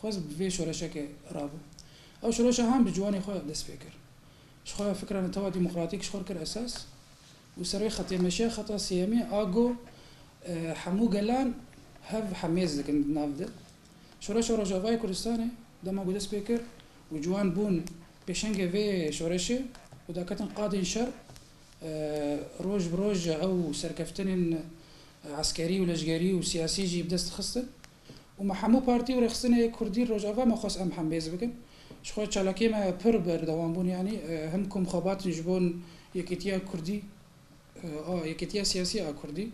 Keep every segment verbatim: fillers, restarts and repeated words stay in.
Xwest bi vê şoreşekê rabû. Ew şoreşa han bi ciwanê xwe dest pê kir. Ji xwe fikra netewa demokratîk ji xwe kir esas û ser wê xetê meşiya xeta sêyemî a ku, e, hemû gelan hev hemêz dikin di nav de. Şoreşa Rojavayê Kurdistanê dema ku dest pê kir û ciwan bûn pêşengê vê şoreşê û daketin qadên şer, e, roj bi roj ew serkeftinên, e, eskerî û leşgerî û siyasî jî bi dest dixistin. Û me hemû partî û rêxistinê kurdî li Rojava me xwest em hembêz bikin. Ji xwe çalakiyê me pir berdewam bûn, yanî, e, him ku mixabatin ji bo yekîtiya kurdî, e, a, yekîtiya siyasî a kurdî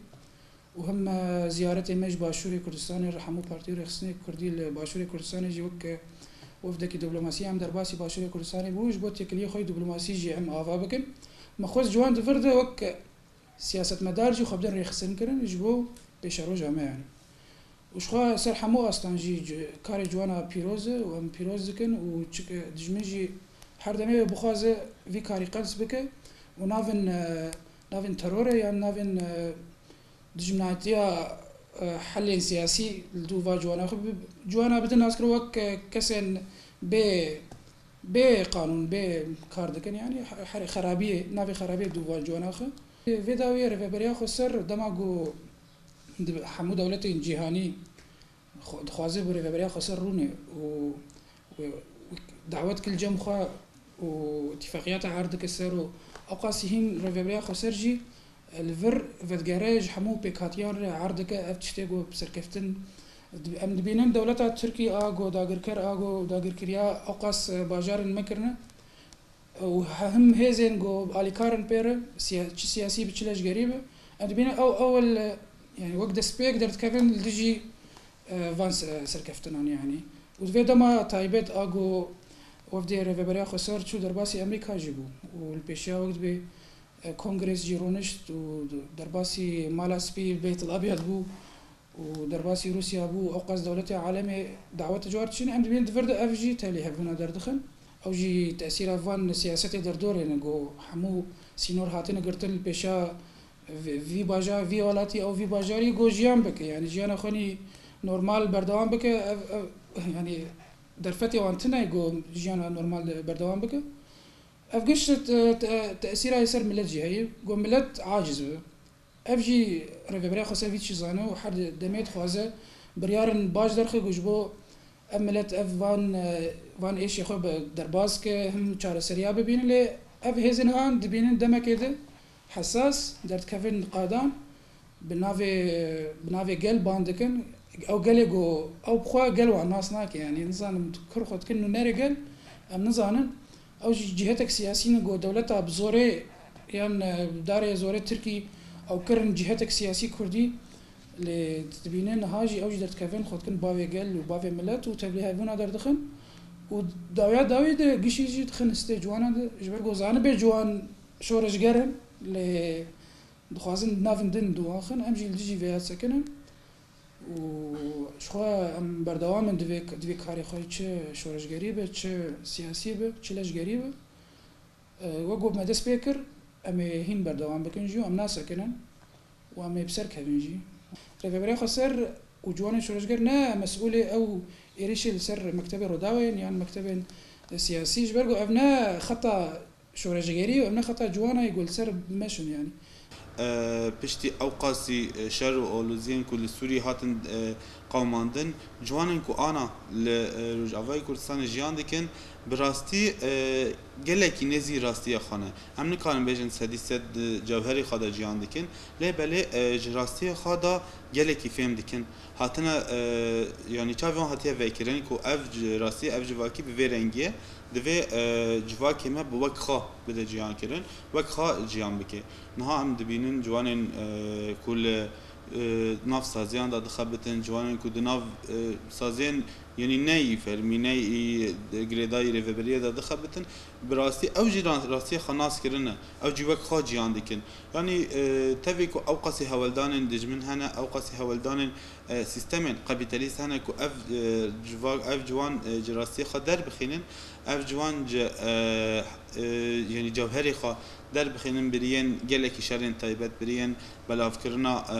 û him, e, ziyaretê me ji Başûrê Kurdistanê re hemû partî û rêxistinê kurdî li Başûrê Kurdistanê jî wek, e, wefdekî diplomasî em derbasî Başûrê Kurdistanê bû, ji bo têkiliyê xwe yê diplomasî jî em ava bikin. Me xwest ciwan di vir de wek, e, siyasetmedar jî xwe bidin rêxistinkirin ji bo pêşeroja me, yanî. Û ji xwe ser hemû astan jî ci-, karê ciwana pîroz e û em pîroz dikin û çike dijmin jî her demê wê bixwaze vî karî qels bike û navên, e, navên terorê yan navên, e, dijminatiya, e, helên siyasî li dû va ciwana xwe bi-, ciwana bidin naskir wek, e, kesên bê, bê qanûn, bê kar dikin, yanî he-, her xerabiyê, navê xerabiyê dû va ciwana xwe. Vê dawiyê Rêveberiya Xweser dema ku di hemû dewletên cîhanî xwe-, dixwaze bo Rêveberiya Xweser rûne û, û, û dawet kil cem xwe û îtîfaqiyata erd dike ser û ewqasî hîn Rêveberiya Xweser jî li vir vedigere ji hemû pêkhatiyan re erd dike ev tiştê ku bi serkeftin di-, em dibînin dewleta Tirkî a ku dagirker a ku dagirkiriya ewqas bajarên me kirine. Û he-, him hêzên ku alîkar in pê re, siya-, çi siyasî bi, çi leşgerî bi, em dibînin ew ewil, e, yanî wek destpêk derdikevin li dijî, e, van se-, serkeftinan yanî. Û di vê dema taybet a ku wefdê Rêveberiya Xweser çû derbasî Amerîka jî bû û li pêşiya wek dibê, e, Kongres jî rûnişt û derbasî Mala Spî Beyt el Abyad bû. û derbasî Rûsya bû, ewqas dewletê alemê dawet ji war diçin, em dibînin di vir de ev jî tevlî hebûna derdixin. Ew jî tesîra van siyasetê derdorê ne, ku hemû sînor hatine girtin li pêşa vî, vî bajar, vî welatî ew vî bajarî ku jiyan bike, yanî jiyana xwe nî normal berdewam bike, ev, ev, yanî derfetê wan tune ku jiyana normal berdewam bike. Ev giş te-, te-, tesîra ser milet jî heye, ku milet aciz be. Ev jî Rêveberiya Xweser vî tiştî zane û her demê dixwaze biryarên baş derxe ku ji bo ev milet ev van, e, van êşê xwe bi derbas ke, him çareseriya bibîne, lê ev hêzên han dibînin demekê de hesas derdikevin qadan, bi navê, bi navê gel ban dikin. Ew gelê ku ew bi xwe gel wan nas nake, yanî nizanim kur xwe dikin nûnerê gel, em nizanin. Ew jî cîhetek siyasî ne ku dewleta bi zorê yan, e, bi darê zorê Tirkî ew kirin cîhetek siyasî Kurdî. Lê dibîne niha jî ew jî derdikevin xwe dikin bavê gel û bavê milet û tevlîhevbûna derdixin. Û dawiya dawî de gişî jî dixin histê ciwanan de, ji ber ku zanibê ciwan şoreşger in, lê dixwazin navên din dû axin, em jî li dijî vêya sekinin. Û ji xwe em berdewam in di vê, di vê karê xwe, çi şoreşgerî be, çi siyasî be, çi leşgerî be. E, wek ku me dest pê kir, em ê hîn berdewam bikin jî û em nasekinin û em ê bi ser kevin jî. Rêveberiya Xweser û ciwanên şoreşger ne mesûlê ew êrişê li ser mektebê Rûdawê yan mektebên siyasî, ji ber ku ev ne xeta şoreşgerî û ev ne xeta ciwana ye ku li ser meşin, yanî. E, piştî ewqasî, e, şer û aloziyên ku li Sûriyê hatin, e, qewimandin, ciwanên ku ana li, e, Rojavayê Kurdistanê jiyan dikin, bi rastî, e, gelekî nêzî rastiya xwe ne. Em nikarin bêjin sedî sed di cewherê xwe de jiyan dikin, lê belê, e, ji rastiya xwe de gelekî fêm dikin. Hatine, e, yanî çavê wan hatiye vekirin ku ev ci-, rastî, ev civakî bi vê rengî ye. Divê, e, civakê me bi wek xwe bide jiyan kirin, wek xwe jiyan bike. Niha em dibînin ciwanên, e, ku li, e, nav saziyan de dixebitin, ciwanên ku di nav, e, saziyên, yanî neyî fermî, neyî girêdayî rêveberiyê de dixebitin, bi rastî ew jî ra-, rastiya xwe nas kirine. Ew jî wek xwe jiyan dikin. Yanî, e, tevî ku ew qasî hewldanên dijmin hene, ew qasî hewldanên, e, sîstemên kapîtalîst hene ku ev, e, civa-, ev ciwan, e, ji rastiyê xwe derbixînin, ev ciwan ji, e, e, yanî cewherê xwe derbixînin, bi riyên gelekî şerên taybet, bi riyên belavkirina, e,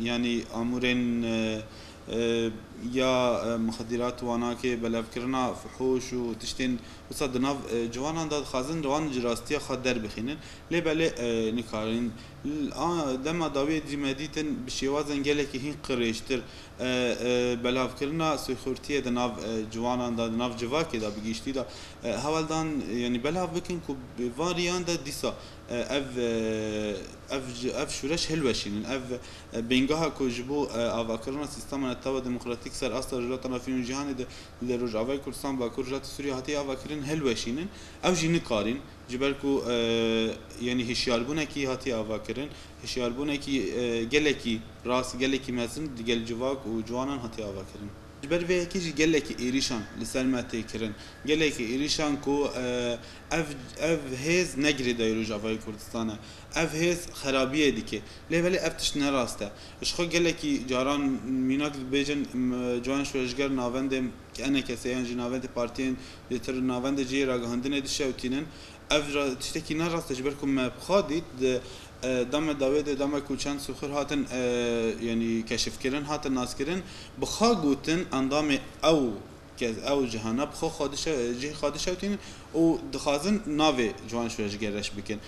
yanî amûrên, e, e, ya, e, muxedîrat û wan nake, belevkirina fihûş û tiştên wisa di nav, e, ciwanan de dixwazin wan ji rastiya xwe derbixînin. Lê belê, e, nikarîn. L-, a, dema dawiyê dî me dîtin bi şêwazên gelekî hîn qirêjtir, e, e, belavkirina sîxurtiyê di nav, e, ciwanan de, di nav civakê de, bi giştî de, e, hewl dan, yanî belav bikin ku bi van riyan de dîsa, e, ev, e, ev, ev şûreş hilweşînin. Ev, e, bingeha ku ji bo, e, avakirina sîstema netewa demokratîk ser asta Rojhilata Navîn û cîhanê de li Rojavayê Kurdistan, Bakur Rojhilatê Sûriyê hatiye avakirin, hilweşînin. Ew jî nikarîn. Ji ber ku, e, yanî hişyarbûnekî hatiye avakirin, hişyarbûnekî, e, gelekî rast, gelekî mezin digel civak û ciwanan hatiye avakirin. Ji ber vê yekê jî gelekî êrîşan li ser me tê kirin. Gelekî êrîşan ku, e, ev, ev hêz ne girêdayî Rojavayê Kurdistan e. Ev hêz xerabiyê dike. Lê belê ev tişt ne rast e. Ji xwe gelekî caran mînak dibêjin, m-, ciwan şoreşger navendê K N K S yan jî navendê partiyên lêtir navendê cihê ragihandinê dişewtînin. Ev ra-, tiştekî ne rast e, ji ber ku me bi xwe dît di, e, dema dawiyê de, dema ku çend sîxur hatin, e, yanî keşifkirin, hatin naskirin, bi xwe gotin endamê ew kes, ew cihana bi xwe xwe dişe-, cihê xwe dişewtînin û dixwazin navê ciwan şoreşger reş bikin.